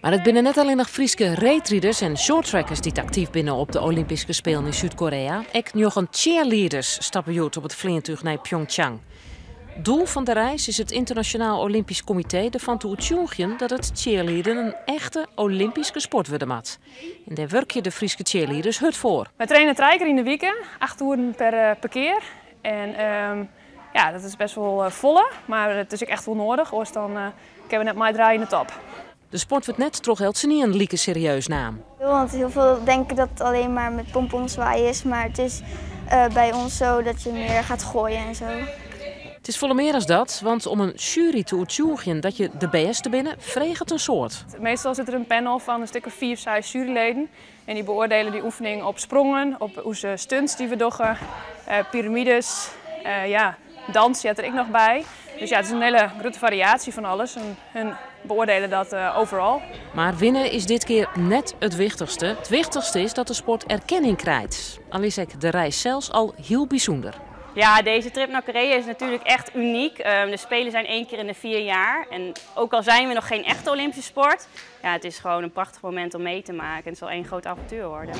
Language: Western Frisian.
Mar it binne net allinnich Fryske reedriders en shorttrackers dy't aktyf binne op de Olympyske Spelen yn Súd-Koreä. Ek njoggen cheerleaders stappe hjoed op it fleantúch nei Pyeongchang. Doel fan de reis is it Ynternasjonaal Olympysk Komitee derfan te oertsjûgjen dat it cheerleaden in echte Olympyske sport wurde moat. En dêr wurkje de Fryske cheerleaders hurd foar. Wy traine trije kear yn de wike, 8 oeren per kear. En ja, dat is best wol folle, mar it is ek echt wol noadich, oars dan kinne we net meidraaie yn de top. De sport wurdt net troch eltsenien like serieus naam. Want hiel folle denke dat it allinne mar mei pompons swaaie is, mar it is by ús sa dat je mear gaat gooien en sa. It is folle mear as dat, want om in sjuery te oertsjûgjen dat je de bêste binne, freget in soad. Meastal sit der in panel fan in stik of 5, 6 juryleden. En dy beoardielje dy oefening op sprongen, op ús stunts dy't we dogge, piramides, ja, dans sit der ek noch by. Dus ja, it is in hiele grutte fariaasje fan alles en hun beoardielje dat overal. Mar winne is dit kear net it wichtichste. It wichtichste is dat de sport erkenning krijt. Al is ek de reis sels al hiel bysûnder. Ja, deze trip naar Korea is natuurlijk echt uniek. De Spelen zijn 1 keer in de 4 jaar. En ook al zijn we nog geen echte Olympische sport, ja, het is gewoon een prachtig moment om mee te maken. Het zal één groot avontuur worden.